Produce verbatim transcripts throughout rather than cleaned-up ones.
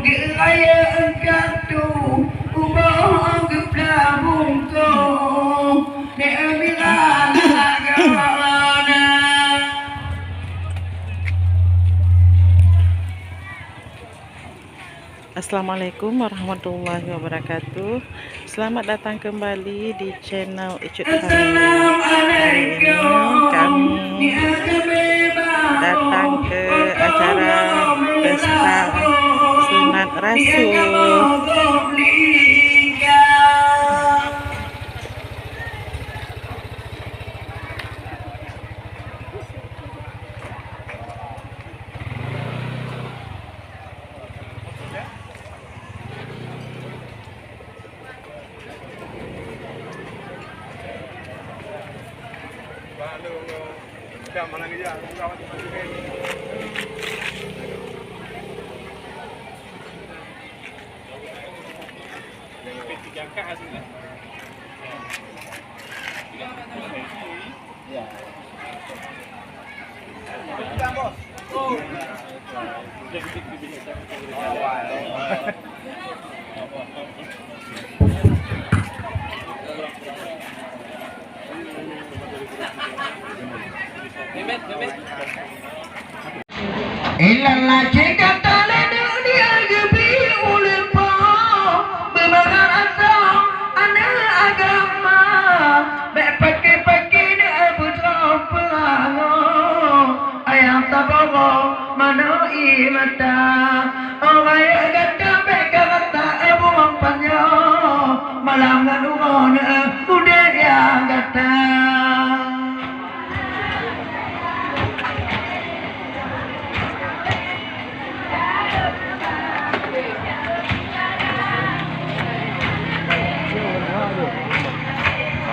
Geurayeuk katu, uboh geuplah bungkôh, dek Amira na lagoe na. Assalamualaikum warahmatullahi wabarakatuh. Selamat datang kembali di channel Icut Family. Hari ini kami datang ke acara pesta sunat rasul. Ilôn lagèe gata lé neuk geubri ulôn po, beumangat asoe aneuk agama, bèk paké-paké neuk beutroh peurangôh, ayah taboro manok ie mata. Oh rayeuk gata bèk ka rata bumoe panyöt, malam ngon uroe neuk udép ya gata.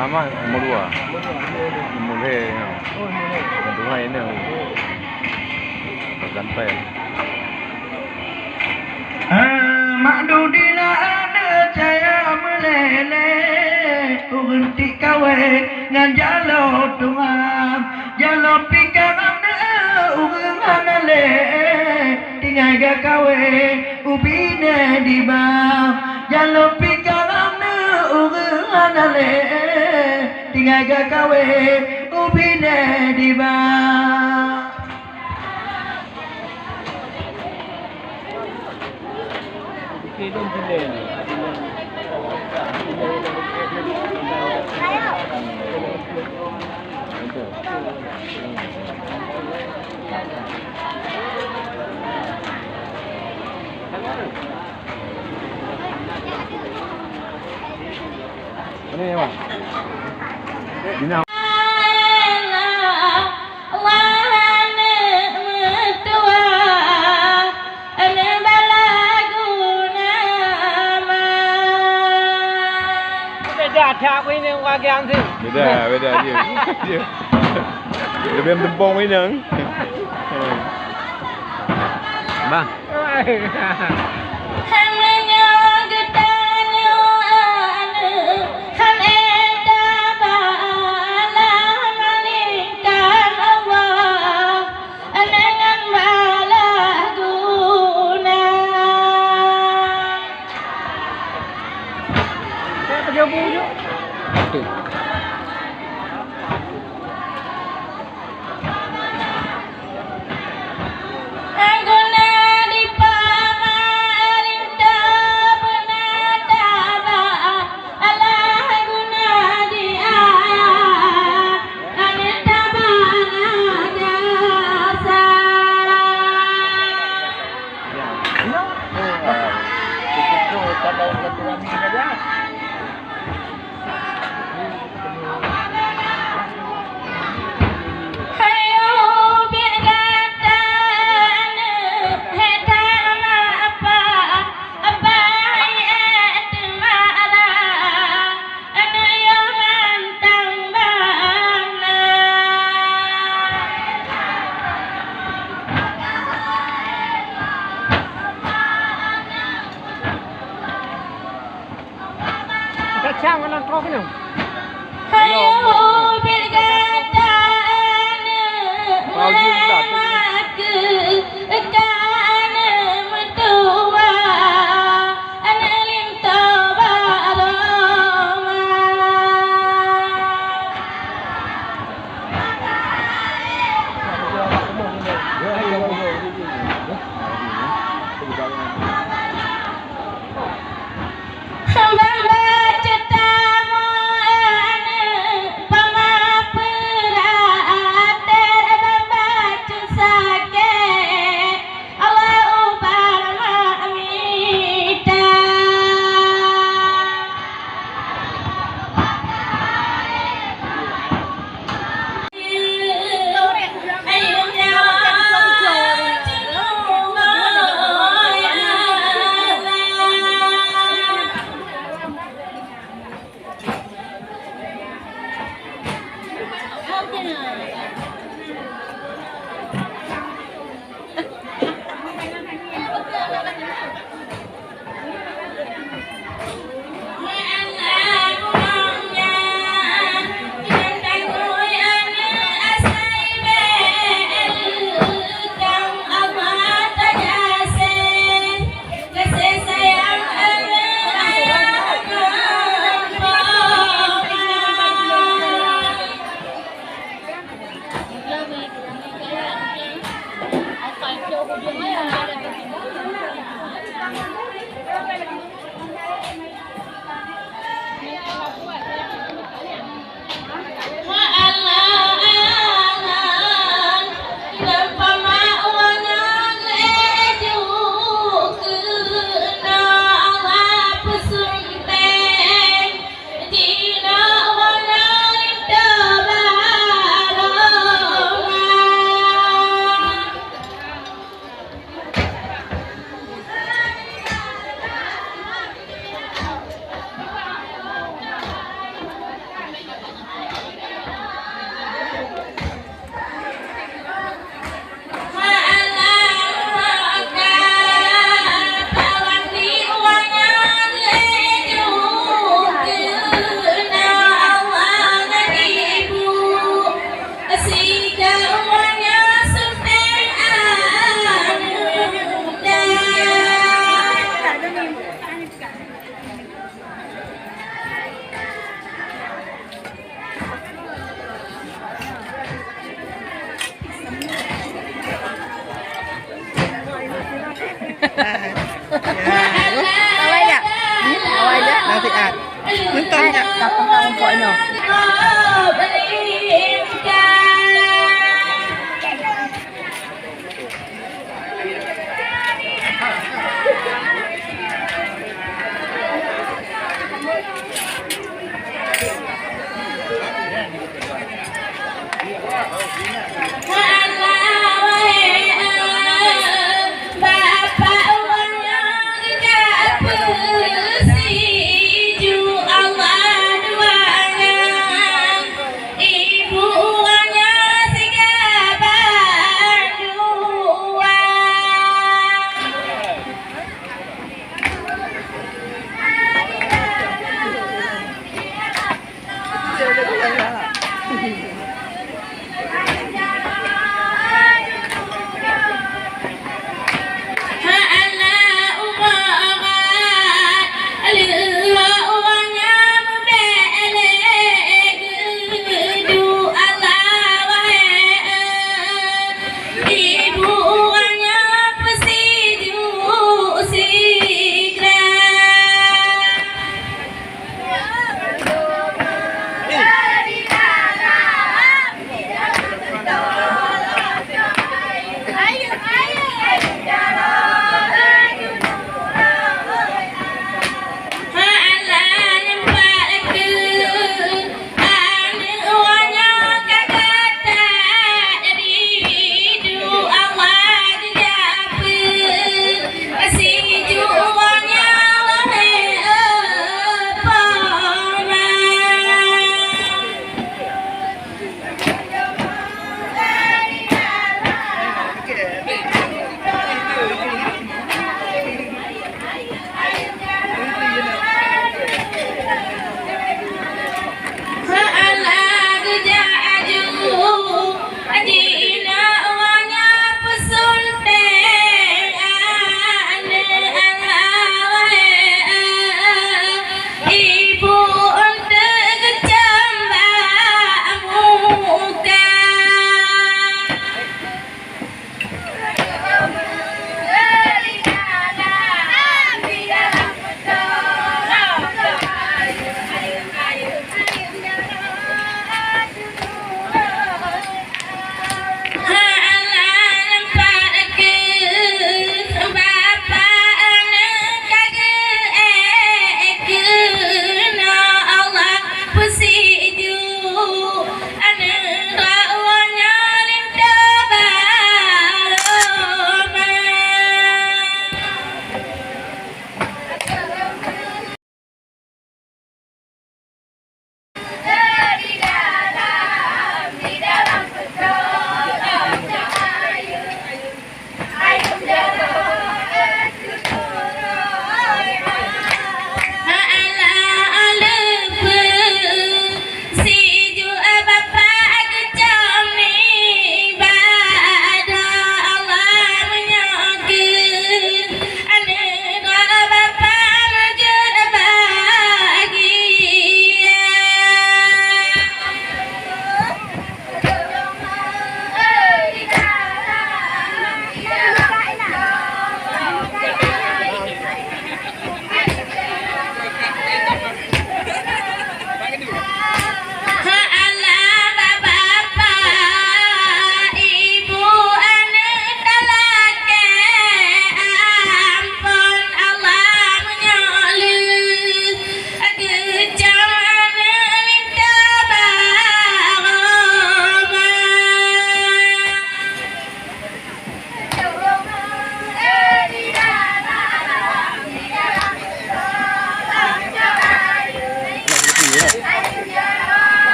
Mama umur dua. Umur he. Umur dua ini. Sampai. Eh, Mak Dudi na aneuk caya meuléleh, ureueng tik kawé ngon jaloe tuha. Jaloe pih karam na ureueng hana lé, tinggai geukawé ubit nyan diba. Jaloe pih karam na ureueng hana lé, tinggai geukawé ubit nyan diba. Ini, Bang. Ini. Beda that weh nyan, ureueng ageue tu. Beda, beda dia. Dia. Dia bilang tempong weh nyan. Bang. Hai meunyoe geutanyoe aneuk, han ék taba, alah malingkan Allah, aneuk ngon balah guna. Betul. Guna dipamarintah beuna taba, alah guna diayah, aneuk taba na jasa. Hai ubit gata aneuk, hai tama apa, apa hai ék teumara, aneuk yoh mantong bana. Kacang ngon nanggroe nyoe. Hai ubit gata aneuk, mulai makeu ka aneuk meutuwah. Mantap. Mantap, Kak. Kapang-kapang pokoknya.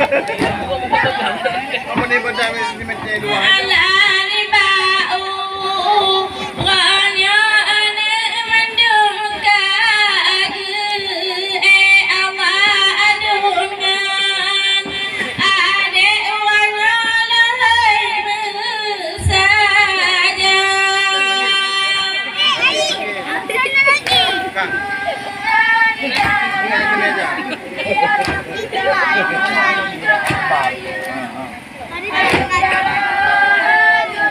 Apa ni, pada ni macam luar? Alah, ni bak u, gobnyan aneuk mandum ka geu-, eh, Allah adungan. Adék uroe nyoe lheueh meusaja.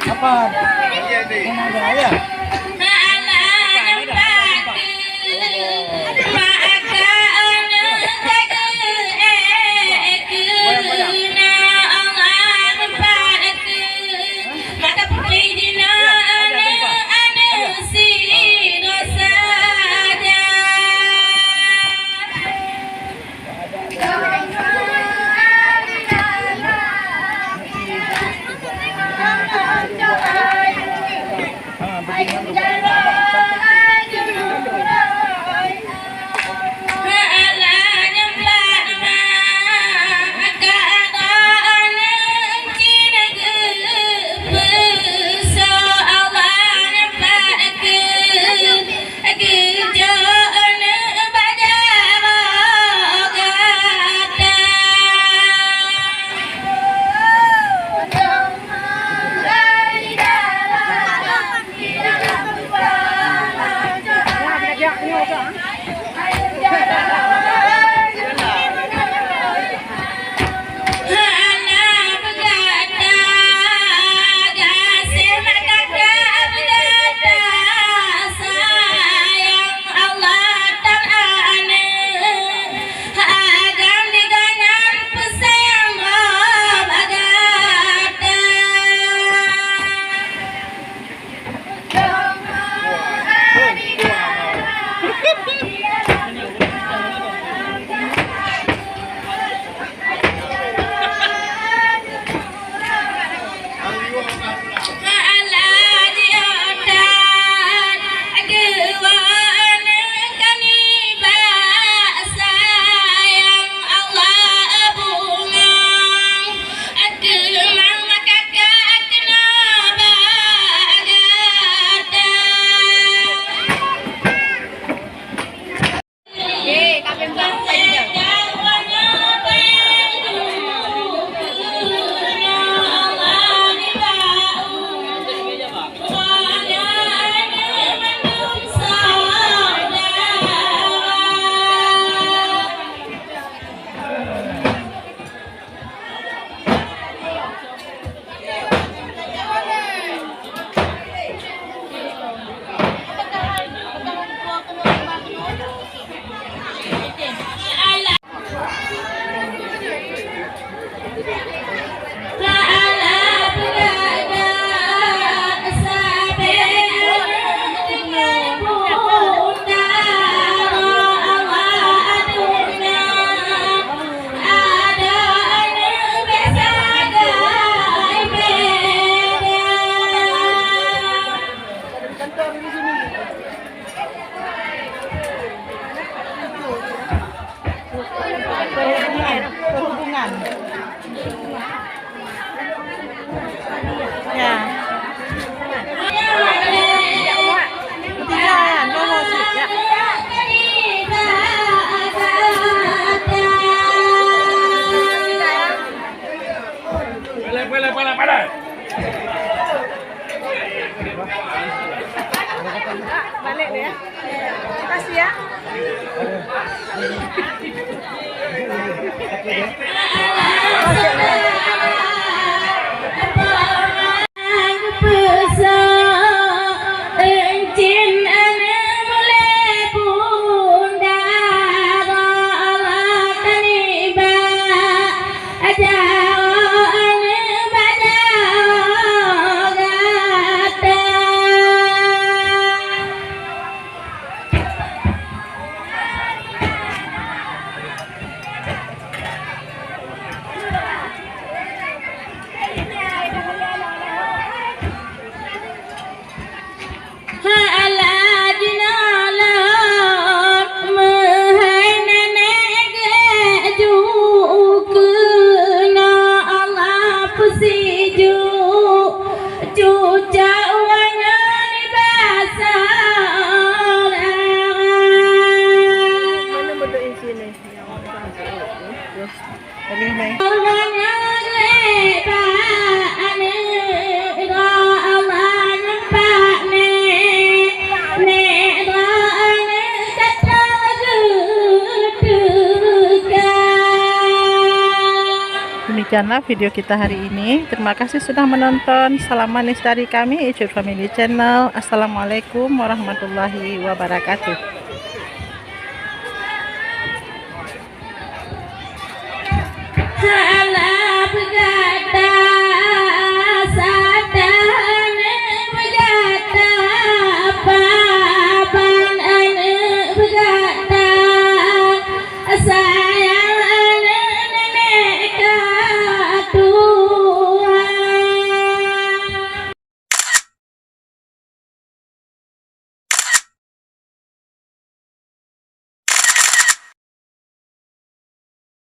Apa? Mana ada ayah? Agam di ganan peusayang gob gata. Perhubungan. Ya. Tiga, ya, nomor satu, ya. Boleh, boleh, boleh, boleh. Balik deh, ya. Makasih ya. Demikianlah video kita hari ini. Terima kasih sudah menonton. Salam manis dari kami, Icut Family Channel. Assalamualaikum warahmatullahi wabarakatuh.